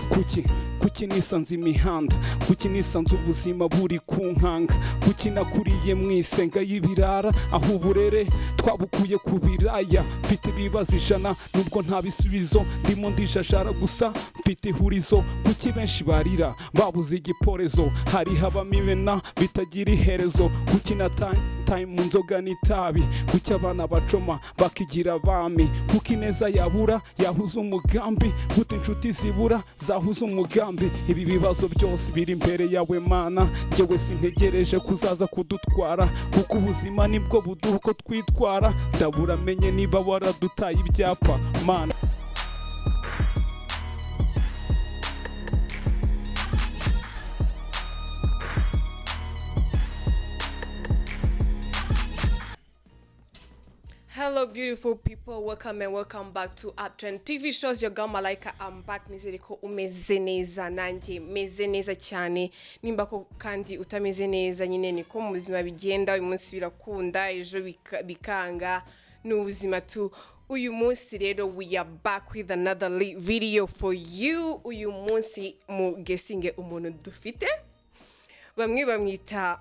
Kuki nisanze imihanda? Kuki nisanze ubuzima buri ku nkanga? Kuki nakuriye mu isenga y'ibirara, aho uburere twabukuye ku biraya? Mfite ibibazo 100 nubwo nta bisubizo, ndimo ndijajara gusa mfite ihurizo. Kuki benshi barira babuze igiporezo? Hariho abamibena bitagira iherezo. Kuki na time mu nzoga n'itabi? Kuki abana bacoma bakigira abami? Kuki ineza yabura yahuza umugambi? Gute inshuti zibura zahuza umugambi? Ibi bibazo byose biri imbere yawe, Mana. Njyewe sintegereje kuzaza kudutwara, kuko ubuzima nibwo buduha uko twitwara. Ndabura menye niba waradutaye ibyapa, Mana. Hello, beautiful people. Welcome and welcome back to Uptrend TV shows. Your girl Malaika. I'm back. Nizere ko umeze neza, nanjye meze neza cyane. Nimba ko kandi utameze neza, nyine niko mu buzima bigenda. Uyu munsi birakunda, ejo bikanga. Ni ubuzima tu. Uyu munsi rero we are back with another video for you. Uyu munsi mu guessinge umuntu dufite. Bamwe bamwita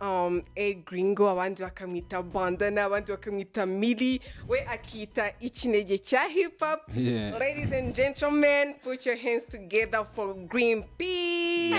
El Gringo, abandi bakamwita Bandana, abandi bakamwita Mili, we akita ikinege cya hip hop. Ladies and gentlemen, put your hands together for Green P.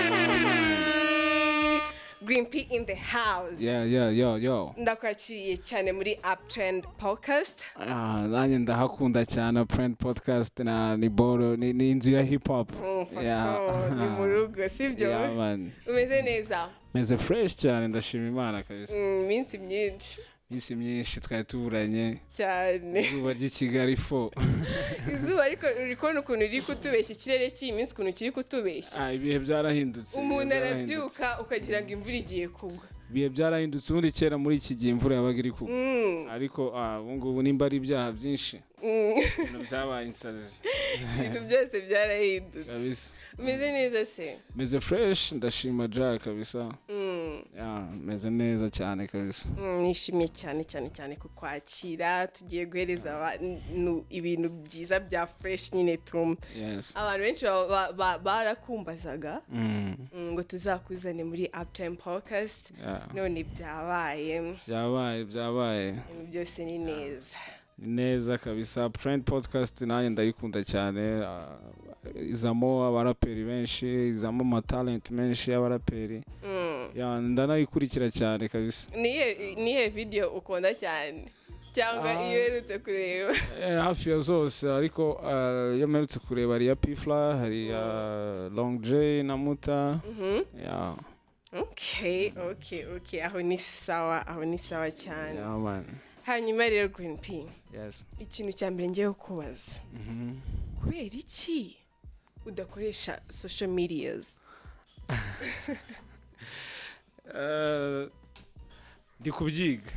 Green P in the house. Yeah, yo, yo. Ndakwakiriye cyane muri Uptrend Podcast. Ah, nanjye ndahakunda cyane. Uptrend Podcast na ni boro ni inzu ya hip hop. For sure. Ni mu rugo, sibyo? Yeah, man. Umeze neza? Meze fresh cyane, ndashima Imana kabisa. Iminsi myinshi. Iminsi myinshi twari tuburanye. Cyane. Izuba ry'i Kigali fo. Izuba, ariko uri kubona ukuntu riri kutubeshya, ikirere cy'iyi minsi ukuntu kiri kutubeshya. Ah, ibihe byarahindutse, ibihe Umuntu byarahindutse. arabyuka ukagira ngo imvura igiye kugwa. Ibihe byarahindutse. Ubundi kera muri iki gihe imvura yabaga iri kugwa, ariko ubu ngubu nimba ari ibyaha byinshi, ibintu byabaye insazi. Ibintu byose byarahindutse. Kabisa. Umeze neza se? Meze fresh, ndashima Jah kabisa. Yeah, meze neza cyane kabisa. Nishimiye cyane cyane cyane kukwakira. Tugiye guhereza abantu ibintu byiza bya fresh nyine tu. Abantu benshi barakumbazaga ngo tuzakuzane muri Uptime Podcast. None byabaye. Byabaye, byabaye. Ibintu byose ni neza. Ni neza kabisa. Trend Podcast nanjye ndayikunda cyane. Izamo abaraperi benshi, izamo amatalent menshi y'abaraperi. Yeah, ndanayikurikira cyane kabisa. Nihe video ukunda cyane cyangwa iyo uherutse kureba? Hafi ya zose, ariko iyo mperutse kureba hari iya P-Fla, hari iya Long J na Muta. Yeah. Okay, aho ni sawa, aho ni sawa cyane. Yeah, man. Hanyuma rero, Green P, Yes. ikintu cya mbere ngiye kukubaza, kubera iki udakoresha social medias? Ndi kubyiga,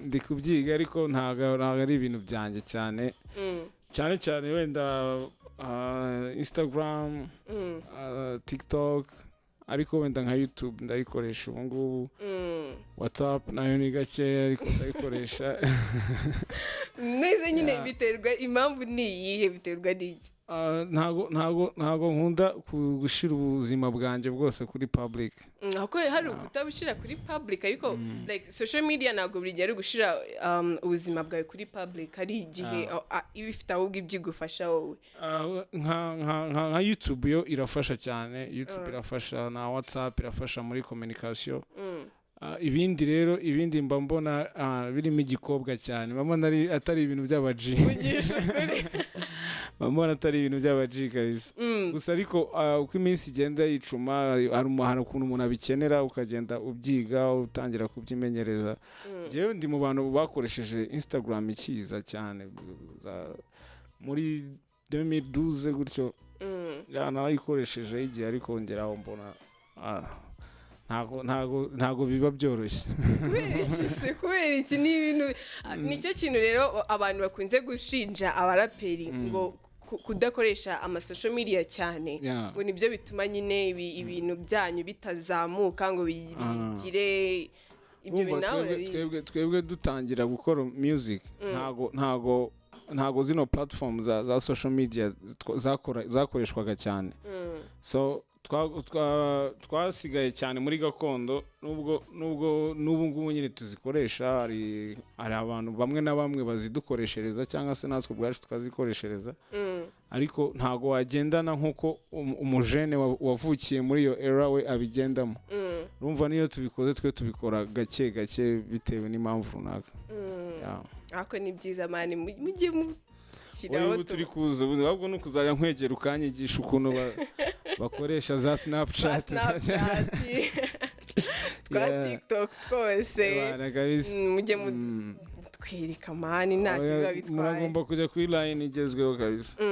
ndi kubyiga, ariko ntabwo ari ibintu byanjye cyane, cyane cyane wenda Instagram, TikTok, ariko wenda nka YouTube ndayikoresha ubu ngubu. WhatsApp nayo ni gakeya, ariko ndayikoresha. Neza nyine. Yeah. Biterwa, impamvu ni iyihe? Biterwa n'iki? Ntago nkunda gushyira ubuzima bwanjye bwose kuri public. Ahubwo hari ukutabushyira kuri public, ariko like social media ntabwo buri gihe ari gushyira ubuzima bwawe kuri public. Hari igihe iba ifite ahubwo ibyo igufasha wowe. Nka YouTube yo irafasha cyane. YouTube irafasha, na WhatsApp irafasha muri communication. Ibindi rero, ibindi mba mbona birimo igikobwa cyane, mba mbona atari ibintu by'abaji. Ugisha ukuri. Mba mbona atari ibintu by'abaji kabisa. Gusa ariko uko iminsi igenda yicuma, hari ukuntu umuntu abikenera, ukagenda ubyiga, utangira kubyimenyereza. Njyewe ndi mu bantu bakoresheje Instagram ikiza cyane muri 2012 gutyo. Yeah, narayikoresheje igihe, ariko ngeraho mbona ntago biba byoroshye. Kubera iki se? Kubera iki? Ni ibintu, nicyo kintu rero abantu bakunze gushinja abaraperi, ngo kudakoresha ama social media cyane, ngo nibyo bituma nyine ibintu byanyu bitazamuka ngo bigire ibyo Urumva bintu. Nawe twebwe urabizi. Twebwe dutangira gukora music, ntago zino platform za social media zakoreshwaga cyane. So twasigaye cyane muri gakondo, nubwo n'ubu ngubu nyine tuzikoresha. Hari abantu bamwe na bamwe bazidukoreshereza cyangwa se natwe ubwacu tukazikoreshereza, ariko ntago wagendana nk'uko umujene wavukiye muri iyo era we abigendamo. Urumva, niyo tubikoze, twe tubikora gake gake bitewe n'impamvu runaka. Yeah. Ariko ni byiza, man, mujye Wowe mushyiraho. Ubu turi kuza ubu, ahubwo ni ukuzajya nkwegera ukanyigisha ukuntu bakoresha za Snapchat, Snapchat, twa TikTok twose. Bana kabisa. Mujye mutwereka, man, ntacyo biba Oya, bitwaye. Muragomba kujya kuri line igezweho kabisa.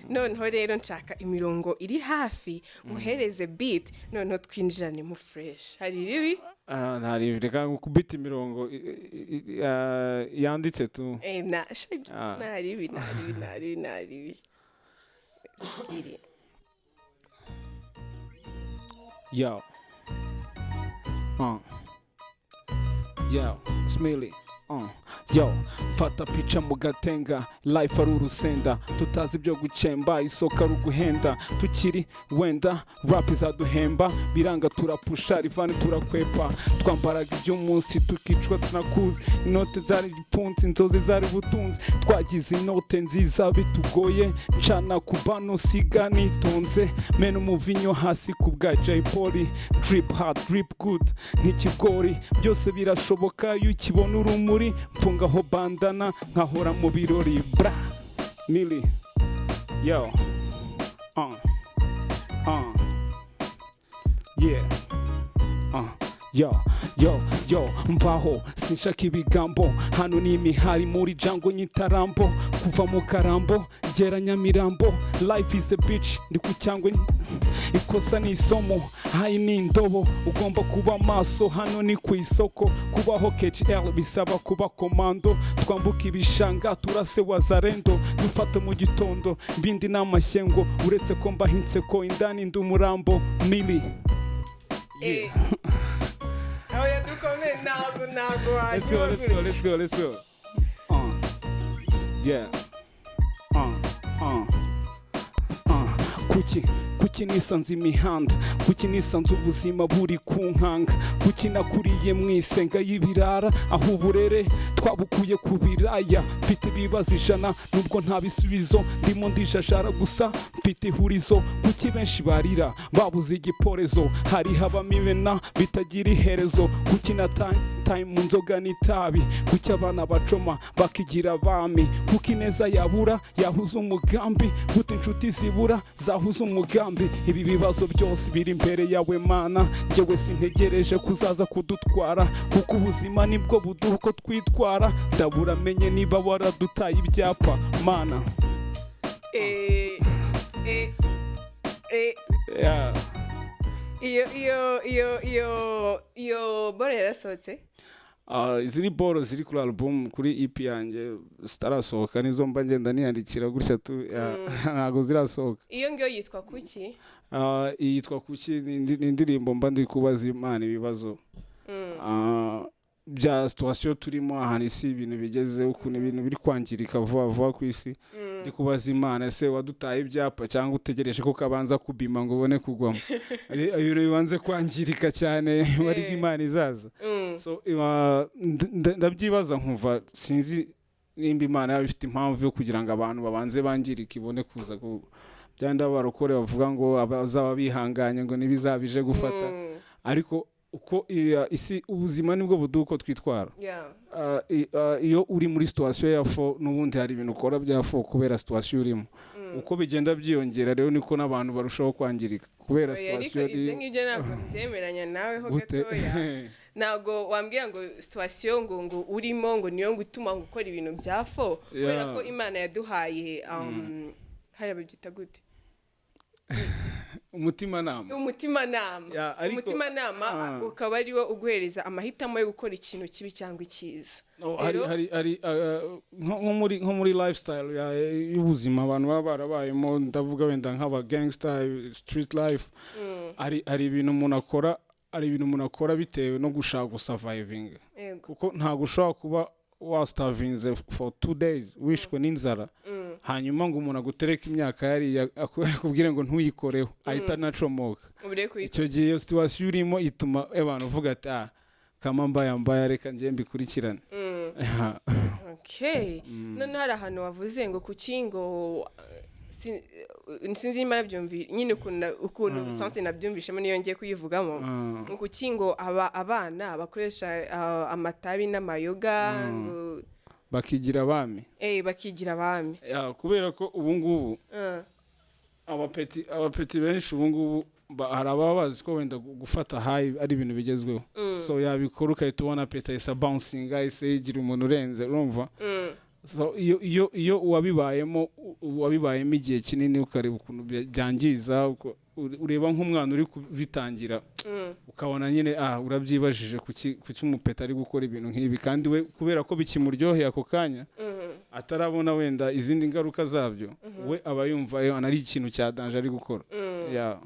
Noneho rero nshaka imirongo iri hafi, muhereze beat, noneho twinjirane mu fresh. Hari iribi? Ah, ntari, reka ngukubite imirongo yanditse tu. Na sha. Ah. Ntaribi, ntaribi, ntaribi, ntaribi. Skiri. Yo. Yo, Smiley. Yo, fata pica mu gatenga, life ari urusenda, tutazi ibyo gucemba, isoko ari uguhenda, tukiri wenda rap izaduhemba, biranga turapusha, rivani turakwepa, twambaraga iby'umunsi tukicwa tunakuzi, inote zari igipfunsi, inzozi zari ubutunzi, twagize inote nziza bitugoye, ncana ku bano siga nitonze, mena umuvinyo hasi ku bwa Jay Polly, drip hard, drip good, nk'ikigori, byose birashoboka iyo ukibona urumuri, mfungaho bandana nkahora mu birori, bra mili yo, yeah, yo yo yo, mvaho, sinshaka ibigambo, hano ni imihari muri jango nyitarambo, kuva mu Karambo gera Nyamirambo, life is a bitch, ndi ku cyangwe, ikosa ni isomo, hayi ni indobo, ugomba kuba maso, hano ni ku isoko, kubaho KGL bisaba kuba komando, twambuka ibishanga turase wazarendo, dufate mu gitondo ibindi ni amashyengo, uretse ko mbaha inseko indani ndi umurambo mili. Oya, dukome, ntabwo Let's go, let's go, let's go, let's go. Yeah. Kuki nisanze imihanda? Kuki nisanze ubuzima buri ku nkanga? Kuki nakuriye mu isenga y'ibirara, aho uburere twabukuye ku biraya? Mfite ibibazo 100 nubwo nta bisubizo, ndimo ndijajara gusa mfite ihurizo. Kuki benshi barira babuze igiporezo? Hariho abamibena bitagira iherezo. Kuki na time mu nzoga n'itabi? Kuki abana bacoma bakigira abami? Kuki ineza yabura yahuza umugambi? Gute inshuti zibura zahuza umugambi? Ibi bibazo byose biri imbere yawe Mana, njyewe sintegereje kuzaza kudutwara, kuko ubuzima nibwo buduha uko twitwara. Ndabura menye niba waradutaye ibyapa, Mana. Yeah. Iyo boro yarasohotse? Ah, izi ni boro ziri kuri album, kuri EP yanjye zitarasohoka, nizo mba ngenda niyandikira gutya tu, yeah, ntabwo zirasohoka. Iyo ngiyo yitwa Kuki? Ah, iyi yitwa Kuki, ni indirimbo mba ndi kubaza Imana ibibazo bya situation turimo, ahantu isi ibintu bigeze, ukuntu ibintu biri kwangirika vuba vuba ku isi. Ndi kubaza Imana: ese wadutaye ibyapa cyangwa utegereje ko kabanza kubima ngo ubone kugwamo? Ibintu bibanze kwangirika cyane bari Imana izaza. So ndabyibaza nkumva sinzi nimba Imana yaba ifite impamvu yo kugira ngo abantu babanze bangirike ibone kuza byanda abarokore bavuga ngo abazaba bihanganye ngo ntibizabije gufata. Ariko uko isi, ubuzima nibwo buduha uko twitwara. Iyo uri muri situation ya fo, n'ubundi hari ibintu ukora bya fo kubera situation urimo. Uko bigenda byiyongera rero niko n'abantu barushaho kwangirika kubera Oya, ariko situation. Ibyo ngibyo ntabwo mbyemeranya nawe ho Gute? gatoya. Ntabwo wambwira ngo situation ngo urimo ngo niyo ngo ituma ngo ukora ibintu bya fo, kubera ko Imana yaduhaye hariya babyita gute? Umutimanama. Umutimanama. Yeah, ariko Umutimanama ukaba ari wo uguhereza amahitamo yo gukora ikintu kibi cyangwa icyiza. No, hari Rero- hari nko muri lifestyle y'ubuzima abantu baba barabayemo, ndavuga wenda nk'aba gangster, street life, hari ibintu umuntu akora, hari ibintu umuntu akora bitewe no gushaka gusurviving, kuko ntabwo ushobora kuba wastarvinze for 2 days, wishwe n'inzara. Hanyuma ngo umuntu agutereke imyaka yariya, akubwire ngo ntuyikoreho, ahita anacomoka. Ubure kuyikora. Icyo gihe iyo situation urimo ituma abantu uvuga ati: "Ah, kama mbaya mbaya, reka njye mbikurikirane." Okay, none hari ahantu wavuze ngo kuki ngo sinzi niba nabyumvi nyine ukuntu sense nabyumvishemo, niyo ngiye kuyivugamo. Ngo kuki ngo aba abana bakoresha amatabi n'amayoga ngo bakigira abami. Bakigira abami. Ya, kubera ko ubu ngubu abapeti benshi ubu ngubu hari ababa bazi ko wenda gufata high ari ibintu bigezweho. So yabikora, ugahita ubona peti ahise bouncing, ahise yigira umuntu urenze, urumva? So iyo uwabibayemo igihe kinini, ukareba ukuntu byangiza, ureba nk'umwana uri kubitangira, ukabona nyine urabyibajije kuki umupeta ari gukora ibintu nk'ibi, kandi we kubera ko bikimuryoheye ako kanya, atarabona wenda izindi ngaruka zabyo, we aba yumva ari ikintu cya danger ari gukora. Yeah.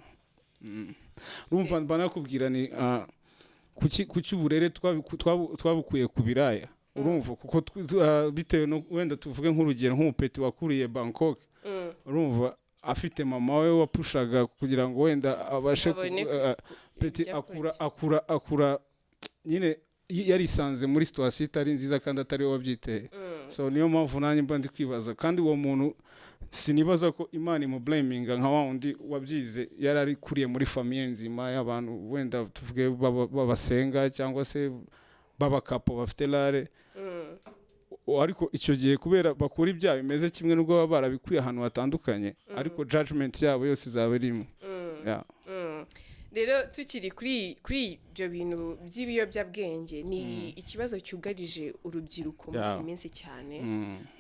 Urumva, mba nakubwira ni kuki uburere twabukuye ku biraya, urumva? Kuko bitewe no wenda tuvuge nk'urugero nk'umupeti wakuriye Bangkok, urumva, afite mama we wapushaga kugira ngo wenda abashe abone peti ibyo akura kurya. Akura nyine yarisanze muri situation itari nziza kandi atari we wabyiteye. So niyo mpamvu nanjye mba ndi kwibaza, kandi uwo muntu sinibaza ko Imana imublaminga nka wa wundi wabyize yari arikuriye muri famille nzima y'abantu, wenda tuvuge babasenga cyangwa se b'abakapo bafite rare. Ariko icyo gihe kubera bakura ibyaha bimeze kimwe, n'ubwo baba barabikuye ahantu hatandukanye, ariko judgment yabo yose izaba ari imwe. Yeah. Rero tukiri kuri ibyo bintu by'ibiyobyabwenge, ni ikibazo cyugarije urubyiruko muri iyi minsi cyane.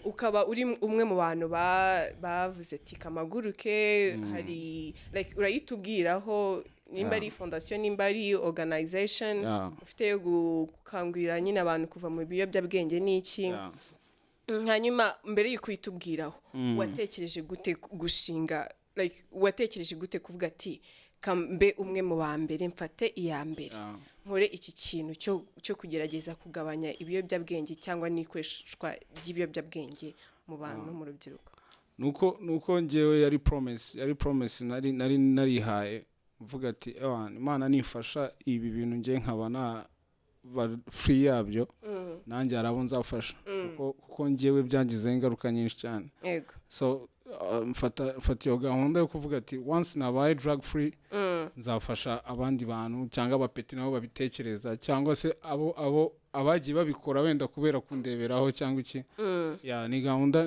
Ukaba uri umwe mu bantu bavuze ati kamaguruke. Hari like urayitubwiraho nimba ari fondation, nimba ari organization ufite yo gukangurira nyine abantu kuva mu biyobyabwenge n'iki? Yeah. Hanyuma mbere y'uko uyitubwiraho, watekereje gute gushinga, like watekereje gute kuvuga ati kambe umwe mu ba mbere, mfate iya mbere, nkore iki kintu cyo kugerageza kugabanya ibiyobyabwenge cyangwa n'ikoreshwa ry'ibiyobyabwenge mu bantu, mu rubyiruko? Nuko njyewe yari promise nari narihaye, mvuga ati: "Ewana, Imana nifasha ibi bintu njye nkaba na ba free yabyo, nanjye hari abo nzafasha," kuko njyewe byangizeho ingaruka nyinshi cyane. So mfata iyo gahunda yo kuvuga ati once nabaye drug free, nzafasha abandi bantu cyangwa abapeti nabo babitekereza, cyangwa se abo abagiye babikora wenda kubera kundeberaho cyangwa iki. Ya, ni gahunda,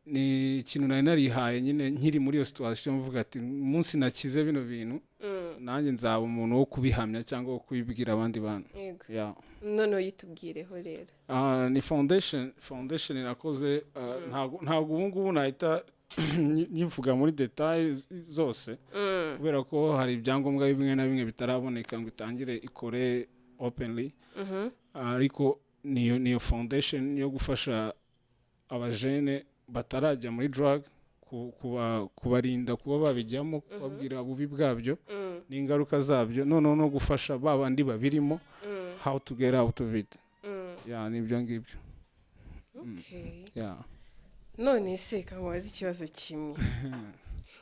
ni ikintu nari narihaye nyine nkiri muri iyo situation, mvuga ati umunsi nakize bino bintu, nanjye nzaba umuntu wo kubihamya cyangwa wo kubibwira abandi bantu. Yeah. Noneho yitubwireho rero. Ni foundation nakoze, ntabwo ubu ngubu nahita nyivuga muri detail zose, kubera ko hari ibyangombwa bimwe na bimwe bitaraboneka ngo itangire ikore openly. Ariko niyo foundation yo gufasha abajene batarajya muri drug, kubarinda kuba babijyamo, kubabwira ububi bwabyo n'ingaruka zabyo, noneho no gufasha ba bandi babirimo how to get out of it. Yeah, ni ibyo ngibyo. Yeah. None se kamubaza ikibazo kimwe,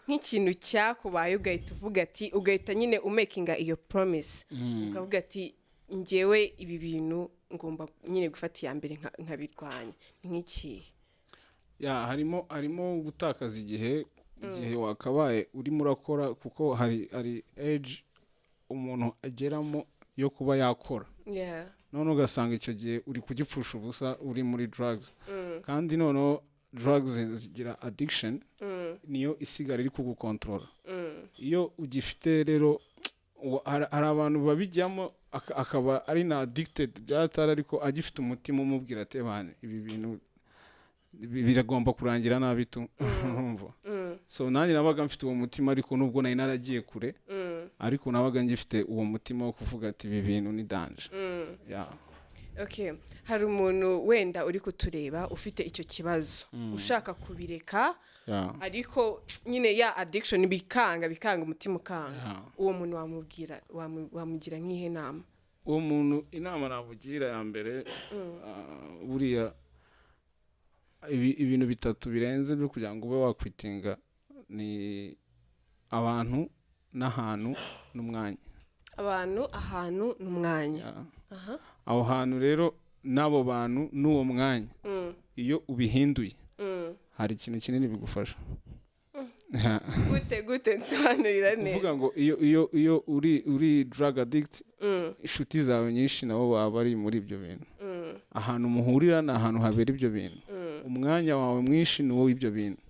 nk'ikintu cyakubaye ugahita uvuga ati, ugahita nyine umakinga iyo promise, ukavuga ati njyewe ibi bintu ngomba nyine gufata iya mbere nkabirwanya, ni nk'ikihe? Ya, harimo gutakaza igihe wakabaye urimo urakora, kuko hari age umuntu ageramo yo kuba yakora, none ugasanga icyo gihe uri kugipfusha ubusa uri muri drugs. Kandi noneho drugs zigira addiction, niyo isigara iri kugukontorora iyo ugifite. Rero hari abantu babijyamo akaba ari na addicted byatari, ariko agifite umutima umubwira ati: "Bane, ibi bintu biragomba kurangira nabi tu," urumva? So nanjye nabaga mfite uwo mutima, ariko nubwo nari naragiye kure, ariko nabaga ngifite uwo mutima wo kuvuga ati ibi bintu ni danger. Yeah. Okay, hari umuntu wenda uri kutureba ufite icyo kibazo, ushaka kubireka, ariko nyine ya addiction bikanga, bikanga, umutima ukanga. Uwo muntu wamubwira, wamugira nk'ihe nama? Uwo muntu inama namugira ya mbere, buriya Ibintu bitatu birenze byo kugira ngo ube waquitinga ni abantu n'ahantu n'umwanya. Abantu, ahantu n'umwanya. Yeah. Aho hantu rero n'abo bantu n'uwo mwanya, iyo ubihinduye, hari ikintu kinini bigufasha. Gute gute? Nsobanurira neza. Kuvuga ngo iyo uri drug addict, inshuti zawe nyinshi nabo baba bari muri ibyo bintu. Ahantu muhurira ni ahantu habera ibyo bintu. Umwanya wawe mwinshi ni uw'ibyo bintu.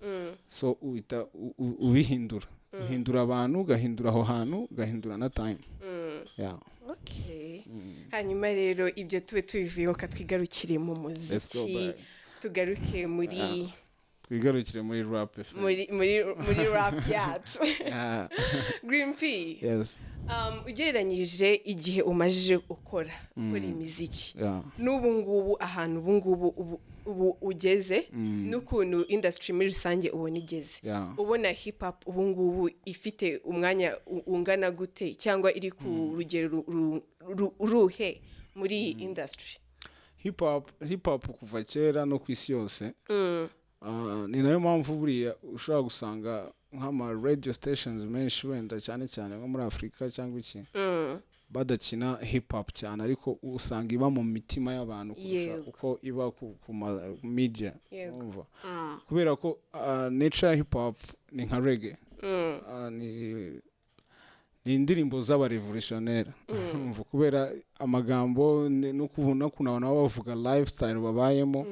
So uhita ubihindura, uhindura abantu, ugahindura aho hantu, ugahindura na time. Yeah. Okay. Hanyuma rero ibyo tube tubivuyeho, katwigarukire mu Let's go muziki. Back. Tugaruke muri Twigarukire muri Rap FM. Muri rap yacu. Yeah. Green P. Yes. Ugereranyije igihe umajije ukora imiziki n'ubu ngubu, ahantu ubu ngubu ubu ugeze, n'ukuntu industry muri rusange ubona igeze, ubona hip hop ubu ngubu ifite umwanya ungana gute, cyangwa iri ku rugero ruhe muri iyi industry? Hip hop kuva kera no ku isi yose. Ni nayo mpamvu buriya ushobora gusanga nk'ama radio stations menshi, wenda cyane cyane nko muri Afurika cyangwa iki, badakina hip hop cyane, ariko usanga iba mu mitima y'abantu kurusha uko iba ku ma media. Urumva? Kubera ko nature ya hip hop ni nka reggae. Ni indirimbo z'abarevolutionnaire. Urumva? Kubera amagambo n'ukuntu abantu baba bavuga lifestyle babayemo,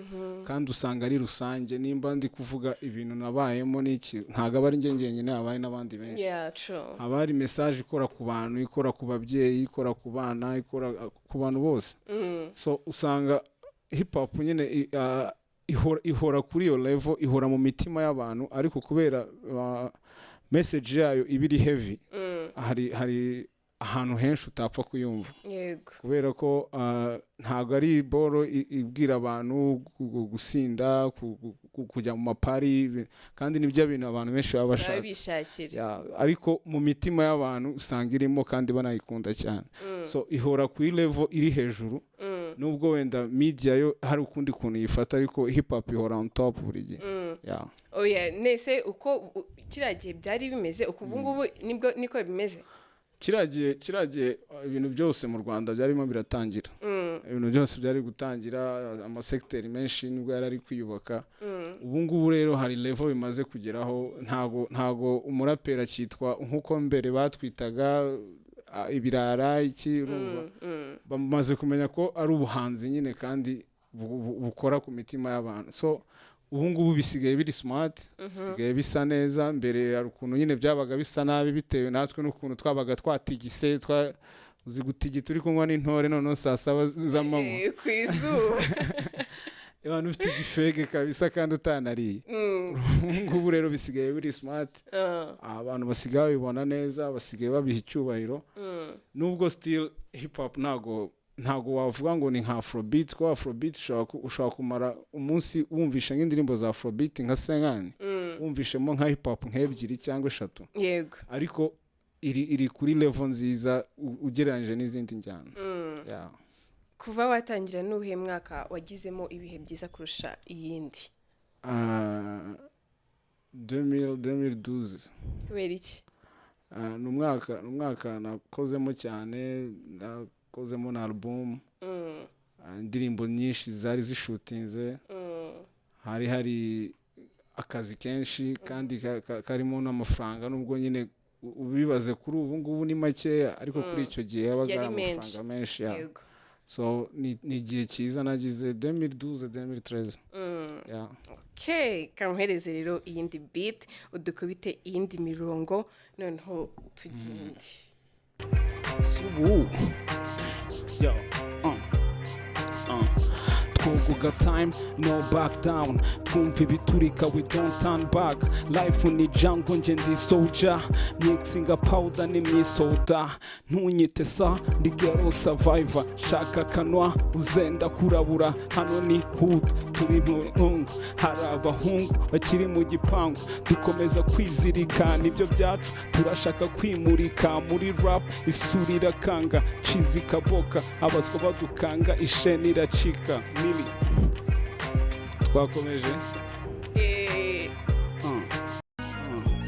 kandi usanga ari rusange. Nimba ndi kuvuga ibintu nabayemo n'iki, ntabwo aba ari njye njyenyine, habaye n'abandi benshi. Yeah, true. Haba hari message ikora ku bantu, ikora ku babyeyi, ikora ku bana, ikora ku bantu bose. So usanga hip hop nyine ihora kuri iyo level, ihora mu mitima y'abantu, ariko kubera message yayo iba iri heavy, hari ahantu henshi utapfa kuyumva, kubera ko ntabwo ari boro ibwira abantu gusinda, kujya mu mapari, kandi nibyo bintu abantu benshi baba bashaka. Barabishakira. Yeah, ariko mu mitima y'abantu usanga irimo kandi banayikunda cyane. So ihora kuri level iri hejuru, nubwo wenda media yo hari ukundi kuntu yifata, ariko hip hop ihora on top buri gihe. Yeah. Oya, nese uko kiriya gihe byari bimeze, uko ubu ngubu nibwo niko bimeze? Kiriya gihe ibintu byose mu Rwanda byarimo biratangira, ibintu byose byari gutangira, amasegiteri menshi nibwo yari ari kwiyubaka. Ubu ngubu rero hari level bimaze kugeraho, ntago umuraperi akitwa nk'uko mbere batwitaga ibirara iki. Urumva, bamaze kumenya ko ari ubuhanzi nyine kandi bukora ku mitima y'abantu. So ubu ngubu bisigaye biri smart, bisigaye bisa neza. Mbere hari ukuntu nyine byabaga bisa nabi, bitewe natwe n'ukuntu twabaga twatigise, uzi gutigita uri kunywa n'intore, noneho saa 7 z'amanywa Ku izuba. Abantu ufite igifege kabisa kandi utanariye. Ubu ngubu rero bisigaye biri smart. Abantu basigaye babibona neza, basigaye babiha icyubahiro, nubwo still hip hop ntago wavuga ngo ni nka afrobeat, kuko afrobeat ushobora kumara umunsi wumvisha nk'indirimbo za afrobeat nka 50, wumvishemo nka hip hop nk'ebyiri cyangwa eshatu. Ariko iri kuri level nziza ugereranyije n'izindi njyana. Yeah. Kuva watangira, n'uwuhe mwaka wagizemo ibihe byiza kurusha iyindi? 2000, 2012. Kubera iki? Ni umwaka nakozemo cyane, nakozemo na album. Indirimbo nyinshi zari zishutinze. Hari akazi kenshi kandi karimo n'amafaranga, nubwo nyine ubibaze kuri ubu ngubu ni makeya, ariko kuri icyo gihe yabaga Yari ari menshi. amafaranga menshi, yeah. So ni igihe cyiza nagize, 2012, 2013, yeah. Okay, kamuhereze rero iyindi beat, udukubite iyindi mirongo, noneho tugende. Ubu yo twoguga time, no back down, twumva ibiturika, we don't turn back. Life ni jungle, nje ndi soldier, mixinga powder n'imyisoda. Ntunyite sa ndi ghetto survivor, shaka kanwa uzenda kurabura. Hano ni hood, turi mu nkungu, hari abahungu bakiri mu gipangu, dukomeza kwizirika nibyo byacu, turashaka kwimurika muri rap. Isura irakanga, cizi kaboka, abaswa badukanga, isheni iracika mili. Twakomeje.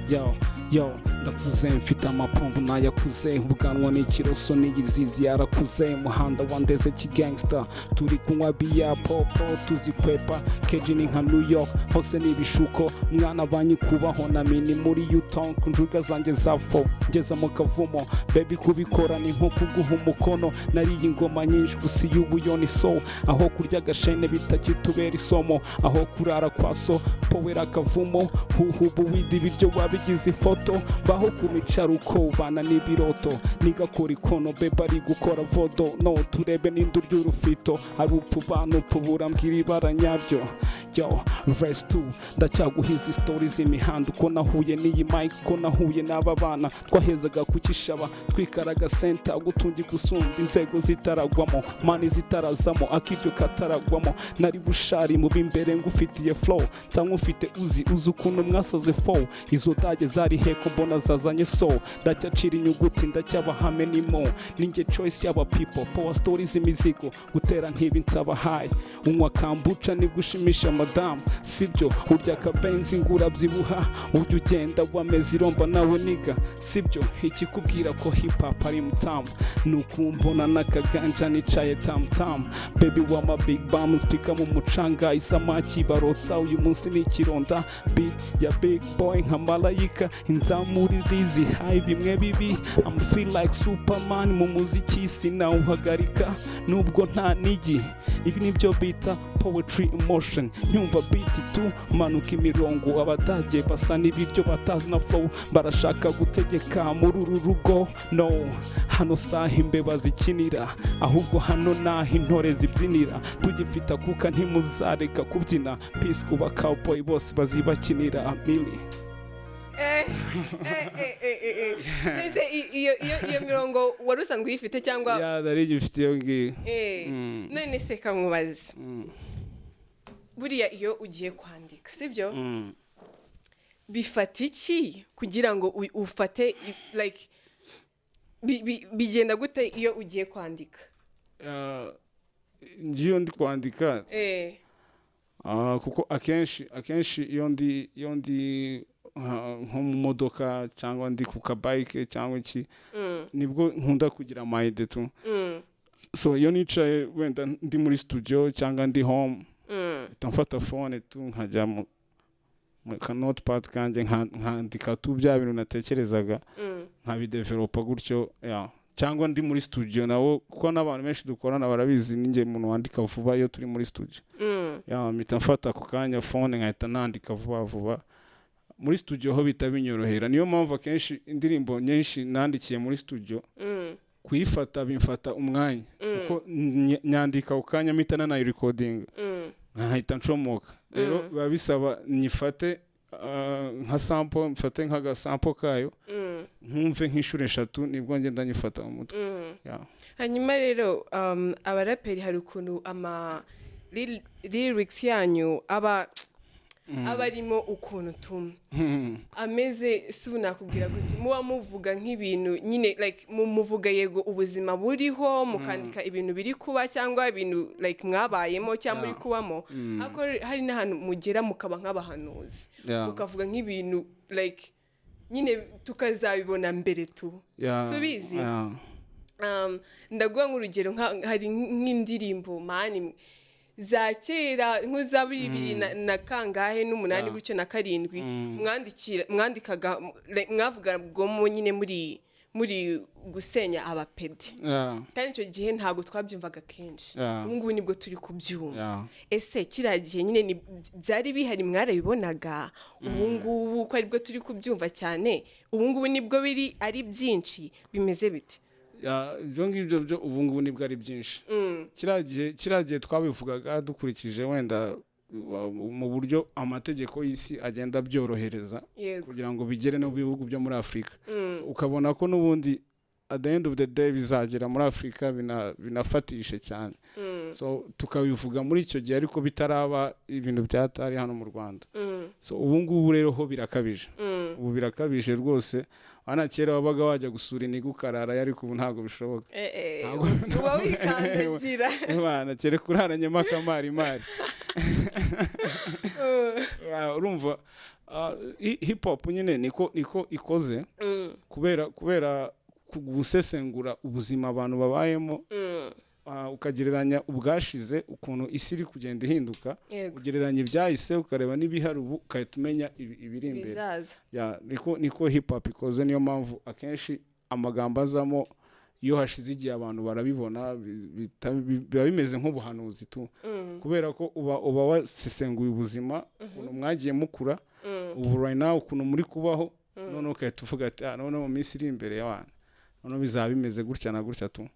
Yo yo, ndakuze, mfite amapombo nayakuze, ubwanwa n'ikiroso n'iyizizi yarakuze, umuhanda wandeze kigangsta, turi kunywa biya popo tuzikwepa keji, ni nka New York hose ni ibishuko, mwana banyi kubaho na mini muri Yutong, njuga zanjye za fo ngeza mu kavumo, baby kubikora ni nko kuguha umukono, nariye ingoma nyinshi gusa iy'ubuyo ni so, aho kurya agashene bitakitubera isomo, aho kurara kwa so powera akavumo, huhubu wida ibiryo wabigize ifoto, baho ku micaruko ubana n'ibiroto, nigakora ikono beba ari gukora vodo no turebe n'indi urya urufito ari upfu bana upfu burambwira ibara nyaryo. Yo, verse 2, ndacyaguha izi stories z'imihanda, uko nahuye n'iyi mic, uko nahuye n'aba bana twahezaga ku kishaba, twikaraga center gutunga gusumba inzego zitaragwamo, money zitarazamo, akiryo kataragwamo, nari bushari mu b'imbere, ngufitiye flow nsa nk'ufite uzi uzi ukuntu mwasaze fo, izo dage zari heko mbona zazanye so, ndacyacira inyuguti ndacyabahame nimo, ninjye choice y'aba people, power stories, imizigo gutera nk'ibi nsaba high, unywa kambuca nibwo ushimisha madamu, sibyo? Urya akabenzi ngo urabyibuha, ujya ugenda wameze iromba nawe niga, sibyo? Ikikubwira ko hip hop ari mutamu ni ukumbona n'akaganja nicaye tamutamu, baby wama big bam speaker mu mucanga, isamaki barotsa uyu munsi ni ikironda, beat ya big boy nka malayika inzamuririzi high, bimwe bibi I'm feel like Superman mu muziki, sinawuhagarika nubwo nta nigi. Ibi nibyo bita poetry emotion, nyumva beat tu manuka imirongo, abadage basa n'ibiryo batazi na flow, barashaka gutegeka muri uru rugo. No hano saha imbeba zikinira, ahubwo hano naho intore zibyinira, tugifite akuka ntimuzareka kubyina. Peace kuba cowboy bose bazibakinira mili. Mbese iyo mirongo wari usanzwe uyifite cyangwa? Ya, nari gifite iyo ngiyo. None se kankubaze, buriya iyo ugiye kwandika, sibyo, bifata iki kugira ngo ufate like bigenda gute iyo ugiye kwandika? Ngiyo ndi kwandika, kuko akenshi iyo ndi nko mu modoka cyangwa ndi ku kabayike cyangwa iki, nibwo nkunda kugira ama idea tu. So iyo nicaye wenda ndi muri studio cyangwa ndi home, mpita mfata phone tu nkajya mu ka notepad kanjye, nkandika tu bya bintu natekerezaga, nkabidevelopa gutyo, yeah. Cyangwa ndi muri studio nabo, kuko n'abantu benshi dukorana barabizi, ninjye umuntu wandika vuba iyo turi muri studio. Yeah, mpita mfata ako kanya phone nkahita nandika vuba vuba. Muri studio ho bihita binyorohera, niyo mpamvu akenshi indirimbo nyinshi nandikiye muri studio kuyifata bimfata umwanya, kuko nyandika ako kanya mpita nanayirekodinga, nkahita ncomoka. Rero biba bisaba nyifate nka sample, mfate nk'agasample kayo, nkumve nk'inshuro eshatu, nibwo ngenda nyifata mu mutwe. Yeah. Hanyuma rero abaraperi hari ukuntu ama lyrics yanyu aba arimo ukuntu tumwe ameze, si ubu nakubwira gute, muba muvuga nk'ibintu nyine like muvuga yego ubuzima buriho, mukandika ibintu biri kuba cyangwa ibintu like mwabayemo cyangwa muri kubamo, ariko hari n'ahantu mugera mukaba nk'abahanuzi, mukavuga nk'ibintu like nyine tukazabibona mbere tu. Si ubizi? Yeah. Ndaguha nk'urugero, hari nk'indirimbo mani za kera nk'iza bibiri na kangahe n'umunani gutyo na karindwi, mwandikaga like, mwavugagamo nyine muri gusenya abapede, kandi icyo gihe ntabwo twabyumvaga kenshi. Ubu ngubu nibwo turi kubyumva. Ese kiriya gihe nyine byari bihari, mwarabibonaga? Ubu ngubu ko aribwo turi kubyumva cyane, ubu ngubu nibwo biri ari byinshi, bimeze bite? Yeah, ibyo ngibyo byo ubu ngubu nibwo ari byinshi. Kiriya gihe twabivugaga dukurikije wenda mu buryo amategeko y'isi agenda abyorohereza kugira ngo bigere no mu bihugu byo muri Afurika. So, ukabona ko n'ubundi At the end of the day bizagera muri Afurika binafatishe cyane. So tukabivuga muri icyo gihe, ariko bitaraba ibintu byatari hano mu Rwanda. So ubu ngubu rero ho birakabije, ubu birakabije rwose. Hano kera wabaga wajya gusura iniga ukarara, ariko ubu ntabwo bishoboka. Uba wikandagira. Bana, kereka uraranyemo akamarimari. Urumva, hip hop nyine niko ikoze, kubera gusesengura ubuzima abantu babayemo, ukagereranya ubwashize, ukuntu isi iri kugenda ihinduka, ugereranya ibyahise, ukareba n'ibihari ubu, ugahita umenya ibiri imbere. Bizaza. Yeah, niko hip hop ikoze. Niyo mpamvu akenshi amagambo azamo, iyo hashize igihe abantu barabibona, biba bimeze nk'ubuhanuzi tu, kubera ko uba wasesenguye ubuzima, ukuntu mwagiye mukura, ubu right now ukuntu muri kubaho, noneho ugahita uvuga ati: "Ah, noneho mu minsi iri imbere y'abantu noneho bizaba bimeze gutya na gutya tu."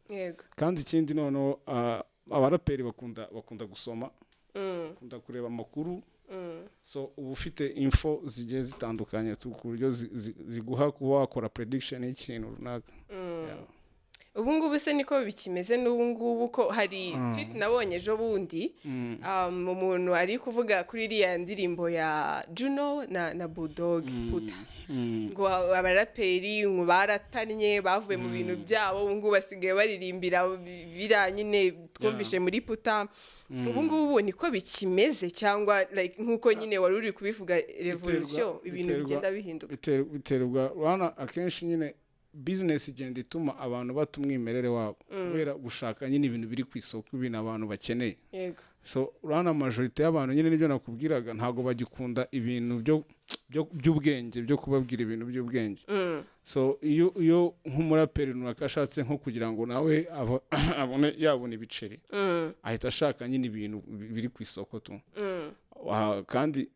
Kandi ikindi noneho, abaraperi bakunda gusoma, bakunda kureba amakuru. So uba ufite info zigiye zitandukanye tu, ku buryo ziguha kuba wakora prediction y'ikintu runaka. Yeah. Ubu ngubu se niko bikimeze n'ubu ngubu? Ko hari tweet nabonye ejo bundi, umuntu ari kuvuga kuri iriya ndirimbo ya Juno na Bulldog, Puta, ngo abaraperi ngo baratannye, bavuye mu bintu byabo, ubu ngubu basigaye baririmbira biriya nyine twumvishe muri Puta. Ubu ngubu niko bikimeze, cyangwa like nk'uko nyine wari uri kubivuga, revolution, ibintu bigenda bihinduka? Biterwa, urabona akenshi nyine business igenda ituma abantu bata umwimerere wabo, kubera gushaka nyine ibintu biri ku isoko, ibintu abantu bakeneye. So urabona majorité y'abantu nyine, nibyo nakubwiraga, ntabwo bagikunda ibintu by'ubwenge, byo kubabwira ibintu by'ubwenge. So iyo nk'umuraperi runaka ashatse nko kugira ngo nawe abone yabona ibiceri, ahita ashaka nyine ibintu biri ku isoko tu. Kandi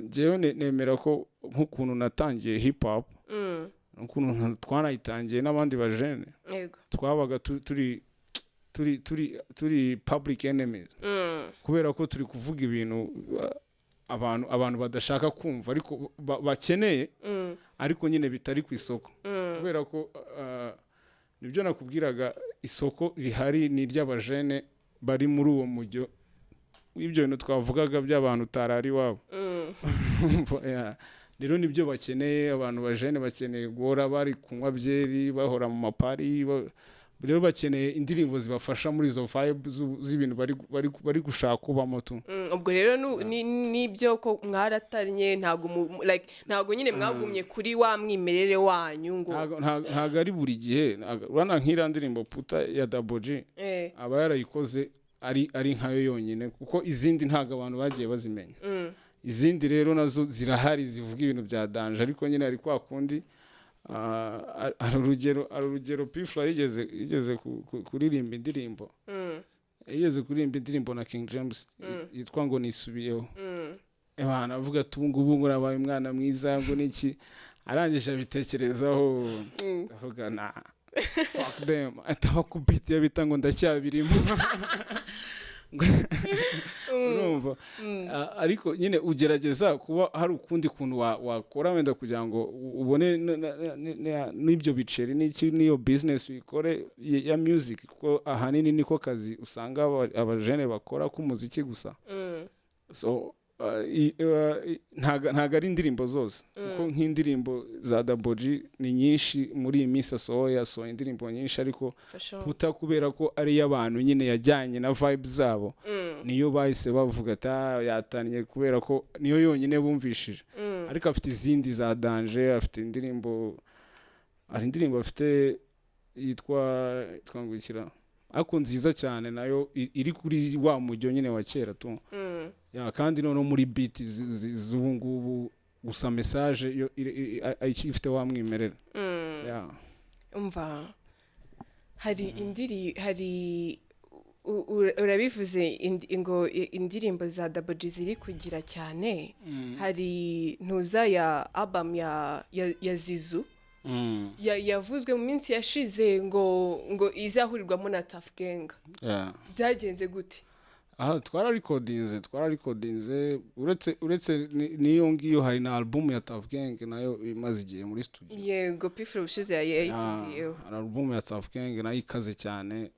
njyewe nemera ko nk'ukuntu natangiye hip hop, ukuntu twanayitangiye n'abandi bajene, twabaga turi public enemies, kubera ko turi kuvuga ibintu abantu badashaka kumva, ariko bakeneye, ariko nyine bitari ku isoko, kubera ko nibyo nakubwiraga, isoko rihari ni iry'abajene bari muri uwo mujyo w'ibyo bintu twavugaga by'abantu utarari iwabo. Yeah. Rero nibyo bakeneye. Abantu bajene bakeneye guhora bari kunywa byeri, bahora mu mapari, rero bakeneye indirimbo zibafasha muri izo vibe z'ibintu bari gushaka kubamo tu. Ubwo rero nibyo ko mwaratanye, ntabwo like ntabwo nyine mwagumye kuri wa mwimerere wanyu ngo Ntago ari buri gihe. Urabona nk'iriya ndirimbo Puta ya Double G, aba yarayikoze ari nkayo yonyine, kuko izindi ntabwo abantu bagiye bazimenya. Izindi rero nazo zirahari zivuga ibintu bya danger, ariko nyine hari kwa kundi, hari urugero P Fla yigeze kuririmba indirimbo, yigeze kuririmba indirimbo na King James yitwa ngo "Nisubiyeho". Ebana, avuga ati: "Ubu ngubu ngo nabaye umwana mwiza," ngo niki. Arangije abitekerezaho, avuga: "Na fuck them," ahita abakubitiye bita ngo "Ndacyabirimo." Urumva? Ariko nyine ugerageza kuba hari ukundi kuntu wakora wenda kugira ngo ubone n'ibyo biceri n'iki, n'iyo business uyikore ya music, kuko ahanini niko kazi usanga abajene bakora k'umuziki gusa. So ntago ari indirimbo zose, kuko nk'indirimbo za Double G ni nyinshi muri iyi minsi asohoye, asohoye indirimbo nyinshi, ariko For sure. Puta, kubera ko ari iy'abantu nyine yajyanye na vibe zabo, niyo bahise bavuga ati: "Ah, yatannye," kubera ko niyo yonyine bumvishije. Ariko afite izindi za danger, afite indirimbo, hari indirimbo afite yitwa ngo ikira, ariko nziza cyane nayo, iri kuri wa mujyo nyine wa kera tu. Yeah, kandi noneho muri beat z'ubu ngubu gusa, message yo ifite wa mwimerere. Yeah. Umva, hari indiri hari urabivuze ngo indirimbo za Double G ziri kugira cyane. Hari ntuza ya album ya Zizu yavuzwe mu minsi yashize ngo izahurirwamo na Tuff Gang. Byagenze gute? Aha twararikodinze. Uretse n'iyo ngiyo, hari na album ya Tuff Gang nayo imaze igihe muri studio. Yego, P Fla ubushize yayitubwiyeho. Hari album ya Tuff Gang nayo ikaze cyane.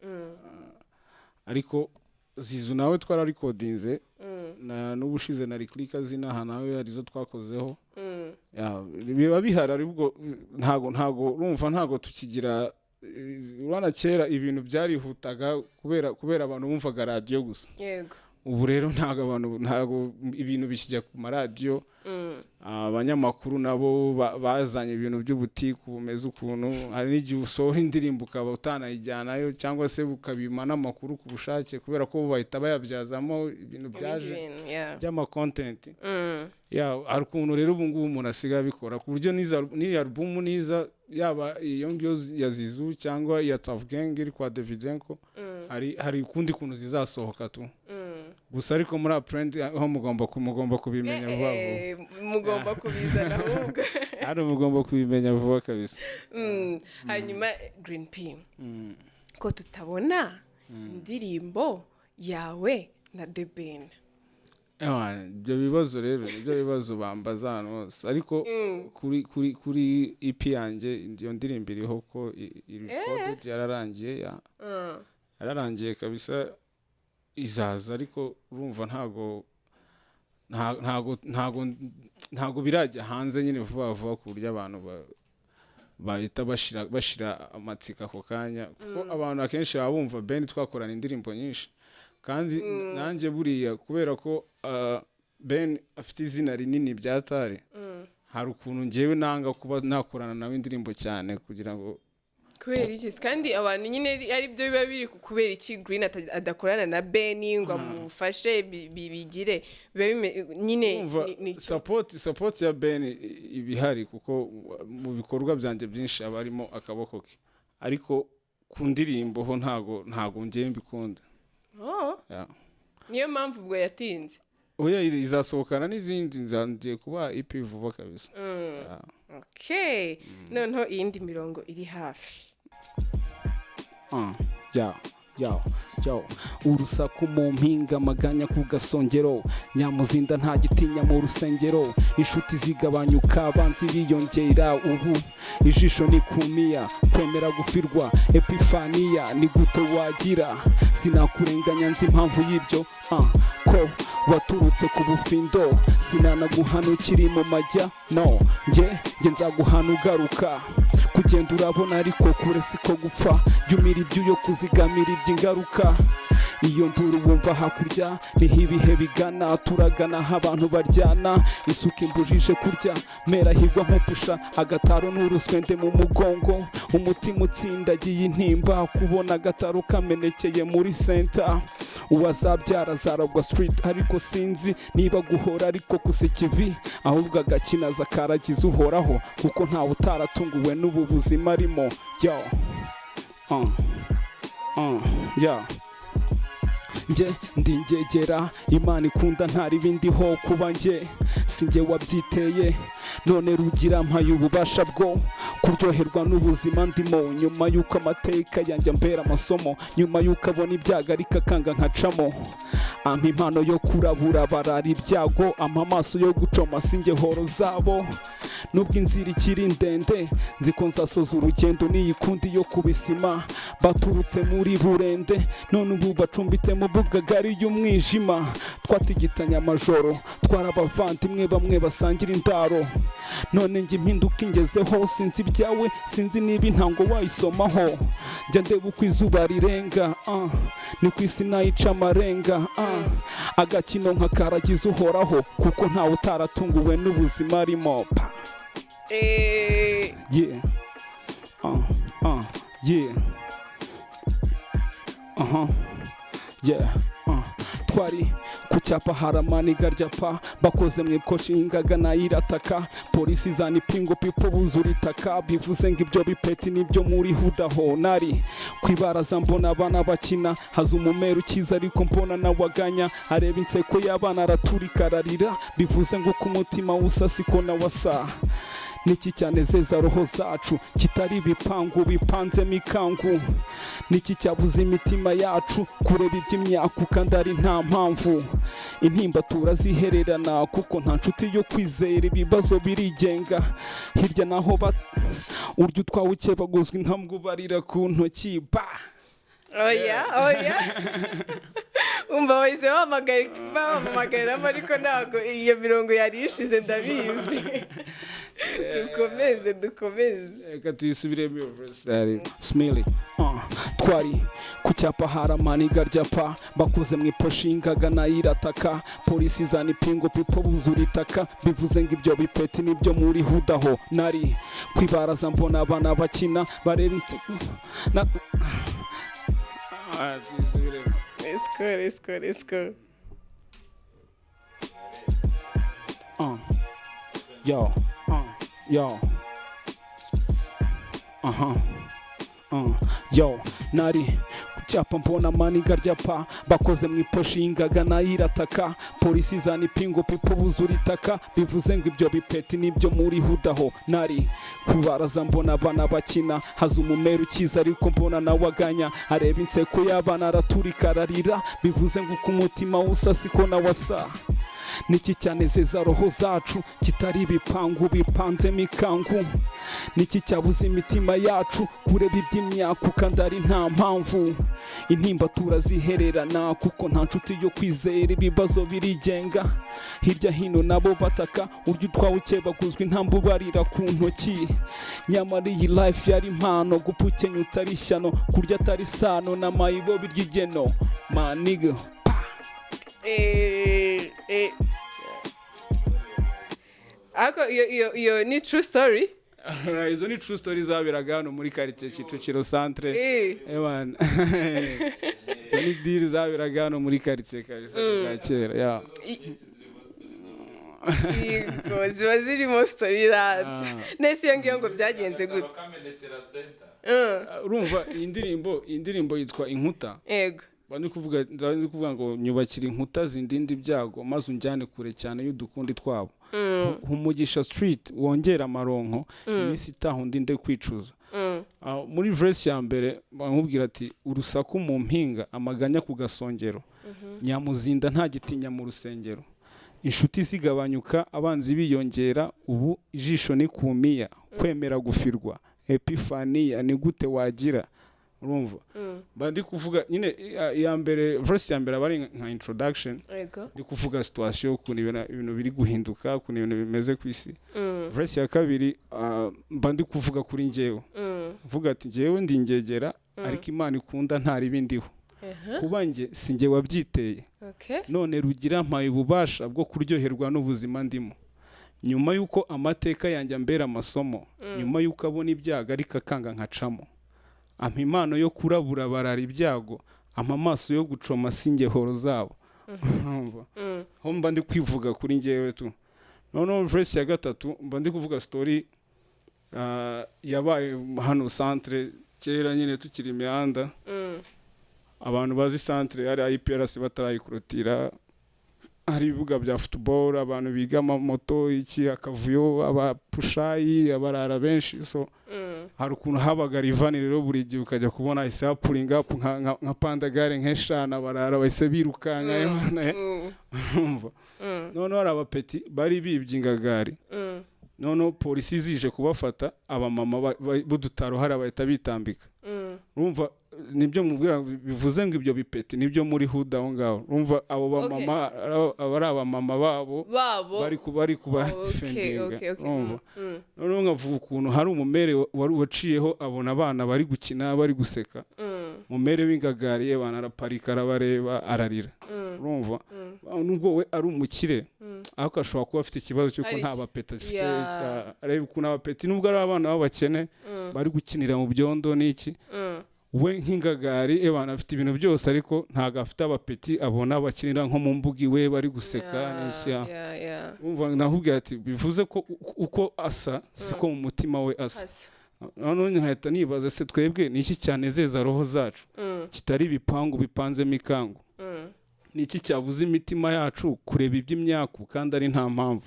Ariko Zizu nawe twararikodinze na n'ubushize na Lick zinaha nawe hari izo twakozeho. Ya, biba bihari, aribwo ntago urumva ntago tukigira urabona kera ibintu byarihutaga kubera abantu bumvaga radiyo gusa. Ubu rero ntago abantu, ntago ibintu bikijya ku maradiyo. Abanyamakuru nabo bazanye ibintu by'ubutiku bumeze ukuntu, hari n'igihe usohora indirimbo ukaba utanayijyanayo, cyangwa se ukabima n'amakuru ku bushake, kubera ko bo bahita bayabyazamo ibintu byaje ibindi bintu, yeah. by'ama content. Ya, hari ukuntu rero ubu ngubu umuntu asigaye abikora ku buryo n'iyi album niza, yaba iyo ngiyo ya Zizu cyangwa iya Tuff Gang iri kwa Davidenko, hari ukundi kuntu zizasohoka tu. Gusa ariko muri Uptrend ho mugomba kubimenya vuba vuba. Mugomba kubizana ahubwo. Hano mugomba kubimenya vuba kabisa. Hanyuma Green P, ko tutabona indirimbo yawe na The Ben? Ewa, ibyo bibazo rero nibyo bibazo bambaza ahantu hose, ariko kuri EP yanjye iyo ndirimbo iriho, ko i recorded yararangiye, ya yararangiye kabisa, izaza. Ariko urumva ntago birajya hanze nyine vuba vuba ku buryo abantu bahita bashira amatsiko ako kanya, kuko abantu akenshi baba bumva Ben twakorana indirimbo nyinshi, kandi nanjye buriya kubera ko Ben afite izina rinini byatari, hari ukuntu ngewe nanga kuba nakorana nawe indirimbo cyane kugira ngo Kubera iki se? Kandi abantu nyine ari byo biba biri kubera iki Green adakorana na Ben ngo amufashe bigire biba nyine Umva, support ya Ben iba ihari, kuko mu bikorwa byanjye byinshi aba arimo akaboko ke, ariko ku ndirimbo ho ntago ngewe mbikunda. Oh, Yeah. niyo mpamvu ubwo yatinze. Oya, izasohokana n'izindi, ngiye kuba EP vuba kabisa. Yeah. Okay, noneho iyindi mirongo iri hafi. Ya yo yo, urusaku mu mpinga, amaganya ku gasongero, nyamuzinda nta gitinya mu rusengero, inshuti zigabanyuka, abanzi biyongera, ubu ijisho ni kumiya, kwemera gufirwa epifaniya, ni gute wagira sinakurenganya, nzi impamvu y'ibyo ko waturutse ku bufindo, sinanaguhana ukiri mu majya no njye nzaguhana ugaruka kugenda urabona, ariko kure siko gupfa, jya umira ibyuyo kuzigamira iby'ingaruka. Iyo nduru wumva hakurya niho ibihe bigana, turagana aho abantu baryana, isuka imbujije kurya, mera higwa nk'upusha agataro n'uruswende mu mugongo, umutima utsindagiye intimba kubona agataro kamenekeye muri center. Uwazabyara azaragwa street, ariko sinzi niba guhora ariko kuseka ivi, ahubwo agakinaza karagize uhoraho, kuko ntawe utaratunguwe n'ubu buzima arimo. Yo, yeah. Njye ndi ngegera Imana ikunda, ntari bindiho kuba njye si njye wabyiteye, none rugira mpaye ububasha bwo kuryoherwa n'ubuzima ndimo, nyuma y'uko amateka yanjye ambera amasomo, nyuma y'uko abona ibyago ariko akanga nkacamo, ampa impano yo kurabura barara ibyago, ampa amaso yo gucoma sinjye horo zabo. Nubwo inzira ikiri ndende, nzi ko nzasoza urugendo n'iyikundi yo kubisima. Baturutse muri burende, none ubu bacumbitse mu bugagari y'umwijima. Twatigitanye amajoro, twari abavandimwe bamwe basangira indaro, none njye impinduka ingezeho, sinzi ibyawe, sinzi niba intango wayisomaho. Njya ndeba uko izuba rirenga, ni ku isi nayica amarenga, agakino nka karagize uhoraho, kuko ntawe utaratunguwe n'ubuzima arimo. Pa. Yeah. Yeah. Yeah. Twari ku cyapa haramaniga rya pa bakoze mu ikoshi, ingaga nayirataka, polisi izana ipingu, pipo buzura itaka, bivuze ngo ibyo bipeti nibyo muri hudaho. Nari ku ibaraza mbona abana bakina, haza umumero ukiza, ariko mbona nawaganya, areba inseko y'abana araturika ararira, bivuze ngo uko umutima usa siko nawasa. Niki cyanezeza roho zacu kitari ibipangu bipanzemo ikangu? Niki cyabuza imitima yacu kureba iby'imyaku kandi ari nta mpamvu? Intimba turazihererana kuko nta nshuti yo kwizera, ibibazo birigenga hirya naho urya utwawe ukebaguzwa intambwe ubarira ku ntoki ba. Oya, oya, umva, wahise bahamagariramo, ariko ntabwo iyo mirongo yari ishize, ndabizi. Dukomeze, dukomeze. Reka tuyisubiremo iyo verse. Smiley, twari ku cyapa, haramaniga ryapa bakoze mu iposha, ingaga nayo irataka, polisi izana ipingu, people buzura itaka, bivuze ngo ibyo bipeti nibyo muri hudaho. Nari kwibaraza mbona abana bakina bareba na. Ah, tuyisubiremo. Let's go, let's go, let's go. Yo, yo. Aha. Yo, nari ku cyapa mbona maniga ryapa bakoze mu iposha, y'ingaga nayo irataka, polisi izana ipingu, people buzura itaka, bivuze ngo ibyo bipeti nibyo muri hudaho. Nari kubaraza mbona abana bakina, haza umumero ukiza ariko mbona nawe aganya, areba inseko y'abana araturika ararira, bivuze ngo uko umutima usa siko nawe asa. Niki cyanezeza roho zacu kitari ibipangu bipanzemo ikangu? Niki cyabuza imitima yacu kureba iby'imyaku kandi ari nta mpamvu? Intimba turazihererana kuko nta nshuti yo kwizera, ibibazo birigenga hirya hino nabo bataka, urya utwawe ukebaguzwa intambwe ubarira ku ntoki. Nyamara iyi life yari impano, gupfa ukenya utari ishyano, kurya atari sano na mayibo birya igeno, my nigga. Ariko iyo ni true story? Izo ni true story zaberaga hano muri quartier Kicukiro Centre. Ewana, izo ni deal zaberaga hano muri quartier kabisa bwa kera, yeah. Yego, ziba zirimo story rata. Nese iyo ngiyo ngo byagenze gute? Kamenekera center. Urumva iyi ndirimbo yitwa Inkuta. Bari kuvuga ngo nyubakira inkuta zindinda ibyago, maze unjyane kure cyane y'udukundi twabo, humugisha street, wongera amaronko, iminsi itaha undinde kwicuza. Ah, muri verse ya mbere bamubwira ati urusaku mu mpinga, amaganya ku gasongero, nyamuzinda nta gitinya mu rusengero, inshuti zigabanyuka, abanzi biyongera, ubu ijisho ni kumiya, kwemera gufirwa epifaniya, ni gute wagira? Urumva mba ndi kuvuga nyine iya mbere, verse ya mbere aba ari nka introduction. Ndi kuvuga situation, ukuntu ibintu biri guhinduka, ukuntu ibintu bimeze ku isi. Verse ya kabiri, mba ndi kuvuga kuri njyewe, mvuga ati njyewe ndi ingegera, ariko Imana ikunda nta ribi ndiho, kuba njye si njye wabyiteye. None Rugira mpaye ububasha bwo kuryoherwa n'ubuzima ndimo, nyuma y'uko amateka yanjye ambera amasomo, nyuma y'uko abona ibyago ariko akanga nkacamo, ampa impano yo kurabura barara ibyago, ampa amaso yo gucoma singehoro zabo. Urumva? Aho mba ndi kwivuga kuri njyewe tu. Noneho verse ya gatatu mba ndi kuvuga story yabaye hano centre kera nyine tukiri imihanda. Abantu bazi centre, hari IPRC batarayikorotira, hari ibibuga bya football, abantu biga amamoto, iki, akavuyo, abapushayi, abarara benshi. So hari ukuntu habaga rivani rero, buri gihe ukajya kubona hahise hapuringa up nka pandagare nk'eshanu, abarara bahise birukanka. Urumva? Noneho hari abapeti bari bibye ingagari. Noneho polisi zije kubafata, abamama b'udutaro hari bahita bitambika. Urumva nibyo mubwira, bivuze ngo ibyo bipeti nibyo muri hood aho ngaho. Urumva abo bamama aba ari abamama babo babo bari kuba defendinga. Urumva? Noneho nkavuga ukuntu hari umumere wari waciyeho, abona abana bari gukina, bari guseka, umumere w'ingagari abantu araparika, arabareba, ararira. Urumva, nubwo we ari umukire, ariko ashobora kuba afite ikibazo cy'uko Hari nta bapeti afite. Areba ukuntu abapeti, nubwo ari abana b'abakene, bari gukinira mu byondo n'iki, we nk'ingagari ebana afite ibintu byose, ariko ntabwo afite abapeti abona bakinira nko mu mbuga iwe, bari guseka n'iki. Urumva nakubwira ati bivuze ko uko asa siko mu mutima we asa. Asa. Noneho nkahita nibaza se twebwe ni iki cyanezeza roho zacu kitari ibipangu bipanzemo ikangu? Ni iki cyabuza imitima yacu kureba iby'imyaku kandi ari nta mpamvu?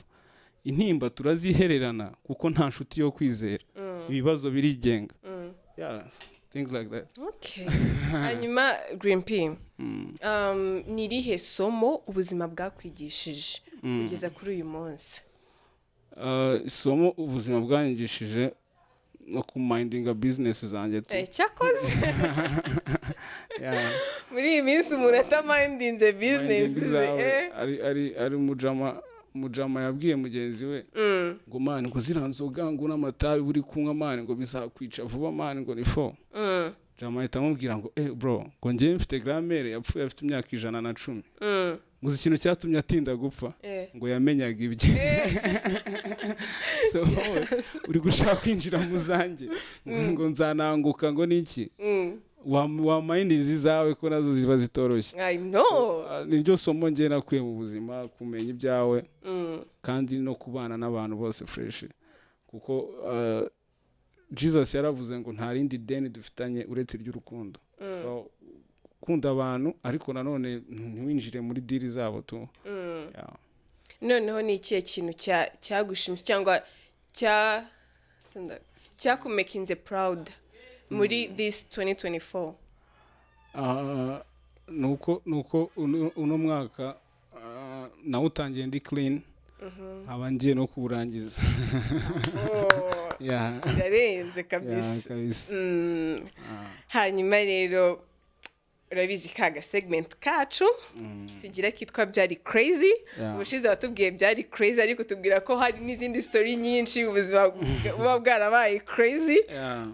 Intimba turazihererana kuko nta nshuti yo kwizera. Ibibazo birigenga. Yeah, things like that. Okay. Hanyuma Green P, ni irihe somo ubuzima bwakwigishije kugeza kuri uyu munsi? Isomo ubuzima bwanyigishije no kumindinga business zanjye tu. Cyakoze Yeah. muri iyi minsi umuntu atamindinze business Minding ze zawe. Ari mujama yabwiye mugenzi we ngo: "Man, ngo ziriya nzoga, ngo n'amatabi uri kunywa, man, ngo bizakwica vuba, man, ngo ni fo." Jama ahita amubwira ngo: "Eh bro," ngo, "njyewe mfite grand-mère yapfuye afite imyaka 110." Ngo uzi ikintu cyatumye atinda gupfa? Ngo yamenyaga ibye. So wowe uri gushaka kwinjira mu zanjye ngo nzananguka, ngo niki? Wamindinze izawe ko nazo ziba zitoroshye. I know. Ah, niryo somo njye nakuye mu buzima, kumenya ibyawe kandi no kubana n'abantu bose fresh, kuko Jesus yaravuze ngo nta rindi deni dufitanye uretse iry'urukundo. So gukunda abantu, ariko nanone ntiwinjire muri deal zabo tu. Yeah. Noneho ni ikihe kintu cyagushimisha cyangwa cyakumakinze proud muri this 2024? Ah, nuko uno mwaka nawutangiye ndi clean, nkaba ngiye no kuwurangiza. Yeah. Birarenze Yeah, kabisa. Kabisa. Hanyuma rero urabizi ka gasegment kacu tugira kitwa "Byari crazy". Ubushize watubwiye byari crazy, ariko tubwira ko hari n'izindi story nyinshi ubuzima buba bwarabaye crazy.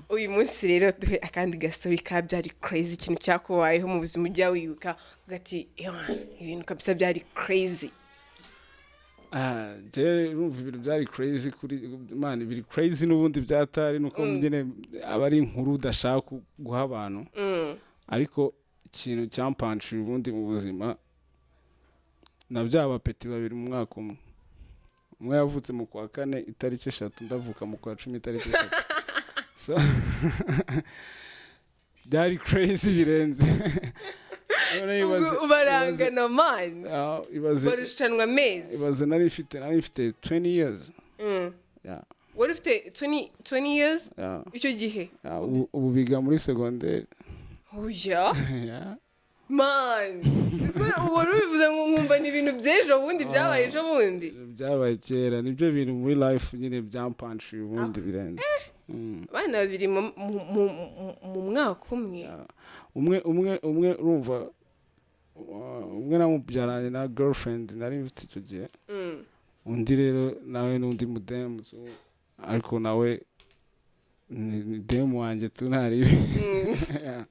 Uyu munsi rero duhe akandi gastori ka byari crazy, ikintu cyakubayeho mu buzima ujya wibuka uvuga ati: "Ewana, ibintu kabisa byari crazy." Ah, njyewe urumva ibintu byari crazy kuri man, biri crazy n'ubundi byatari nuko nyine aba ari inkuru udashaka guha abantu. Ariko ikintu cyampanshije ubundi mu buzima, na bya bapeti babiri mu mwaka umwe. Umwe yavutse mu kwa kane itariki 3, ndavuka mu kwa 10 itariki 3. So byari crazy birenze. Noneho Ubwo barangana, man? Ah, ibaze. Barushanwa amezi? Ibaze, nari mfite 20 years. Yeah. Wari ufite 20 years Yeah. icyo gihe? Yeah, ubu biga muri segonderi. Oya! Yeah. Man, wari ubivuze ngo nkumva ni ibintu by'ejo bundi, byabaye ejo bundi. Byabaye kera. Nibyo bintu muri life nyine byampanshije ubundi birenze. Abana babiri mu mwaka umwe? Yeah. Umwe urumva, umwe namubyaranye na girlfriend nari mfite icyo gihe. Undi rero nawe n'undi mudemu, so, ariko nawe ni demu wanjye tu, ntaribi. Yeah.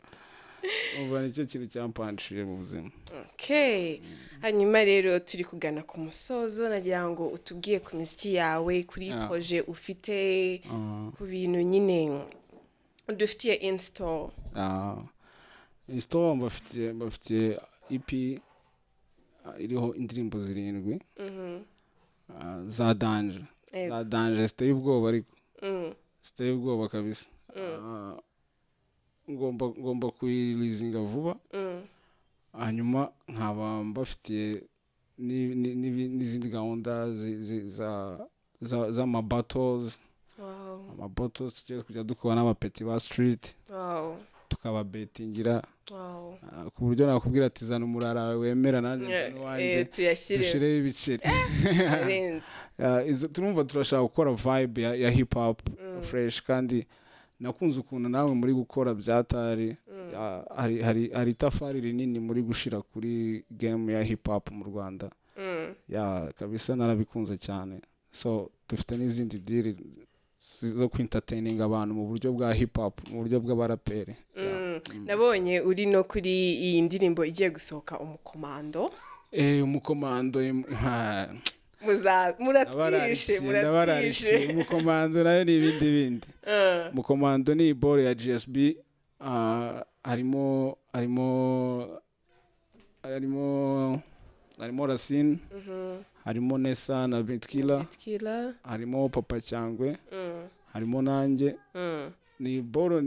Umva, nicyo kintu cyampanshije mu buzima. Okay. Hanyuma rero turi kugana ku musozo, nagira ngo utubwiye ku miziki yawe, kuri projet ufite, ku bintu nyine dufitiye in store. Ah, in store mbafitiye EP iriho indirimbo zirindwi za danger. Za danger ziteye ubwoba, ariko ziteye ubwoba kabisa. Ngomba kuyireleasinga vuba. Hanyuma nkaba mbafitiye n'izindi gahunda z'ama battles. Ama battles tugiye kujya dukora n'abapeti ba street, tukababetingira. Ku buryo nakubwira ati: "Zana umurara wawe wemera, nanjye nzana uwanjye, tuyashyire dushireho ibiceri." Arenze. Turumva turashaka gukora vibe ya hip hop fresh, kandi nakunze ukuntu nawe muri gukora byatari. Hari itafari rinini muri gushira kuri game ya hip hop mu Rwanda. Ya, kabisa narabikunze cyane. So dufite n'izindi deal zo kwintertaininga abantu mu buryo bwa hip hop, mu buryo bw'abaraperi. Yeah. Nabonye uri no kuri iyi ndirimbo igiye gusohoka, "Umukomando". Umukomando Muratwishe. Ndabararikiye, Muratwishe. ndabararikiye. Umukomando nayo ni ibindi bindi. Umukomando ni ball ya GSB. Harimo Racine, harimo Nessa na Betkila, Killer. harimo Papa Cyangwe, harimo nanjye. Ni ball,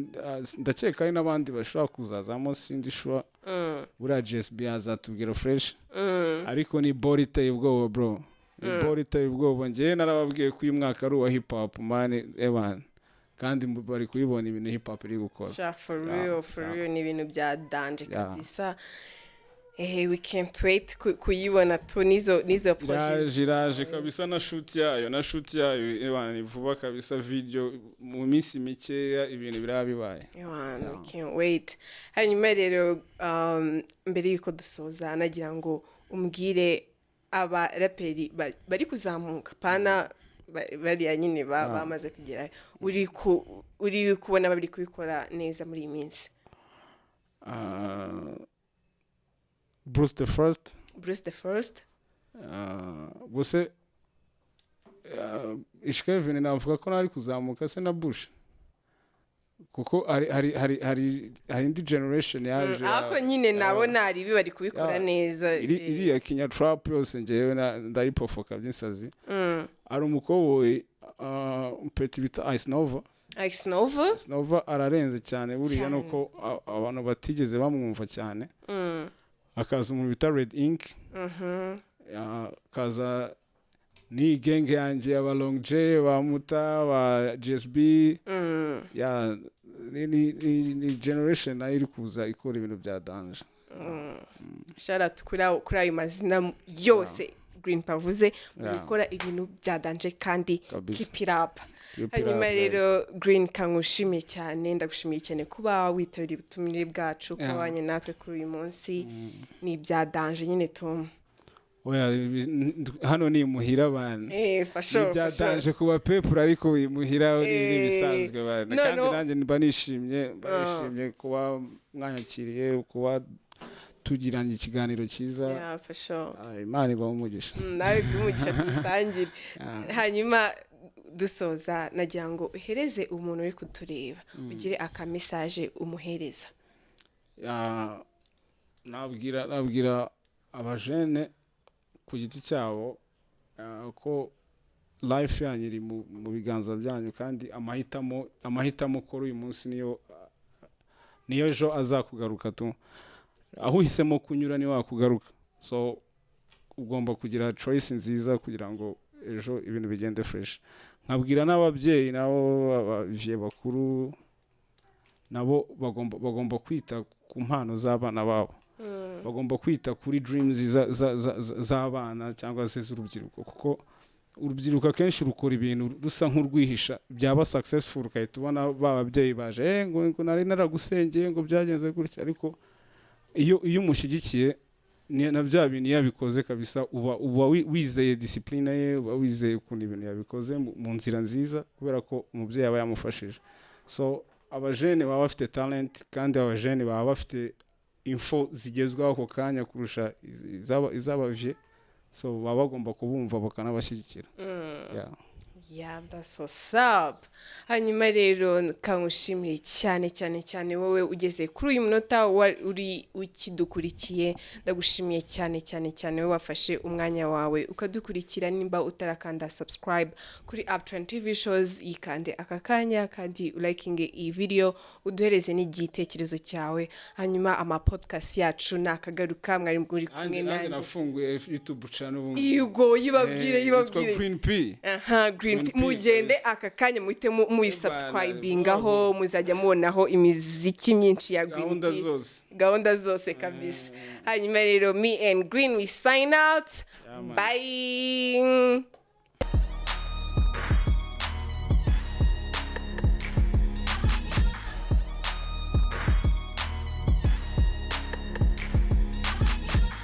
ndakeka hari n'abandi bashobora kuzazamo, sindi sure. Buriya GSB yazatubwira fresh. Ariko ni ball iteye ubwoba, bro. Ni boro iteye ubwoba. Njyewe narababwiye ko uyu mwaka ari uwa hip hop, man, eban, kandi bari kubibona ibintu hip hop iri gukora. Sha, for real, for real, ni ibintu bya danger kabisa. We can't wait kuyibona tu nizo projets. Iraje, iraje kabisa, na shoot yayo ebana, ni vuba kabisa. Video mu minsi mikeya ibintu biraba bibaye. Ewana, we can't wait. Hanyuma rero, mbere yuko dusoza, nagira ngo umbwire abaraperi bari kuzamuka, pana bariya nyine bamaze kugera, uri kubona bari kubikora neza muri iyi minsi. Bruce the First. Bruce the First. Gusa Ish Kevin navuga ko nari kuzamuka se na Bush, kuko hari indi generation yaje. Ariko nyine nabo nari bari kubikora neza. Iriya kinya trap yose ngewe ndayipofoka by'insazi. Hari umukoboyi mpeti bita Ice Nova. Ice Nova. Ice Nova ararenze cyane buriya. Cyane. Nuko abantu batigeze bamwumva cyane. Hakaza umuntu bita Red Ink. Hakaza n'iyi gang yanjye aba Long J, ba Muta, ba GSB. Ya, ni generation nayo iri kuza ikora ibintu bya danger. Shout out kuri ayo mazina yose Green pavuze muri gukora ibintu bya danger kandi. Kabisa. Keep it up. Keep it Hanyuma up, guys. rero Green, kangushimiye cyane, ndagushimiye cyane kuba witabiriye ubutumire bwacu, kuba wabanye natwe kuri uyu munsi. Ni ibya danger nyine tu. Oya, hano ni imuhira abantu. For sure, Ni for sure. ibya danger kuba pepura, ariko imuhira ni ibisanzwe bana. No, Kandi no. nanjye mba nishimye kuba mwanyakiriye, kuba tugiranye ikiganiro cyiza. Yeah, for sure. Ah, Imana ibahe umugisha. Nawe bw'umugisha dusangire. Hanyuma dusoza, nagira ngo uhereze umuntu uri kutureba, ugire aka message umuhereza. Ya, nabwira abajene ku giti cyabo ko life yanyu iri mu biganza byanyu, kandi amahitamo ukora uyu munsi niyo ejo azakugaruka tu. Aho uhisemo kunyura ni wakugaruka, so ugomba kugira choice nziza kugira ngo ejo ibintu bigende fresh. Nkabwira n'ababyeyi nabo, ababyeyi bakuru nabo bagomba kwita ku mpano z'abana babo, bagomba kwita kuri dreams z'abana cyangwa se z'urubyiruko, kuko urubyiruko akenshi rukora ibintu rusa nk'urwihisha, byaba successful ugahita ubona ba babyeyi baje, ngo nari naragusengeye, ngo byagenze gutya. Ariko iyo umushyigikiye na bya bintu iyo yabikoze kabisa, uba wizeye discipline ye, uba wizeye ukuntu ibintu yabikoze mu nzira nziza, kubera ko umubyeyi aba yamufashije. So abajene baba bafite talent, kandi abajene baba bafite info zigezweho ako kanya kurusha iz'abavye, so baba bagomba kubumva bakanabashyigikira. Yeah. Yeah, that's what's up. Hanyuma rero kangushimire cyane cyane cyane wowe ugeze kuri uyu munota uri ukidukurikiye. Ndagushimiye cyane cyane cyane wowe wafashe umwanya wawe ukadukurikira. Nimba utarakanda subscribe kuri Uptrend TV shows, yikande aka kanya, kandi ulikinge iyi video, uduhereze n'igitekerezo cyawe. Hanyuma ama podcast yacu nakagaruka. Mwari muri kumwe Nanjye nanjye. Nafunguye YouTube channel ubu. Yugo yibabwire. Yitwa Yibabwire. Green P. Aha, Green Green P. P, Mugende kabisa. aka kanya muhite muyisubscribingaho, muzajya mubonaho imiziki myinshi ya Green Gahunda P. zose. Gahunda zose kabisa. Hanyuma rero, me and Green, we sign out. Yeah, man. Bye.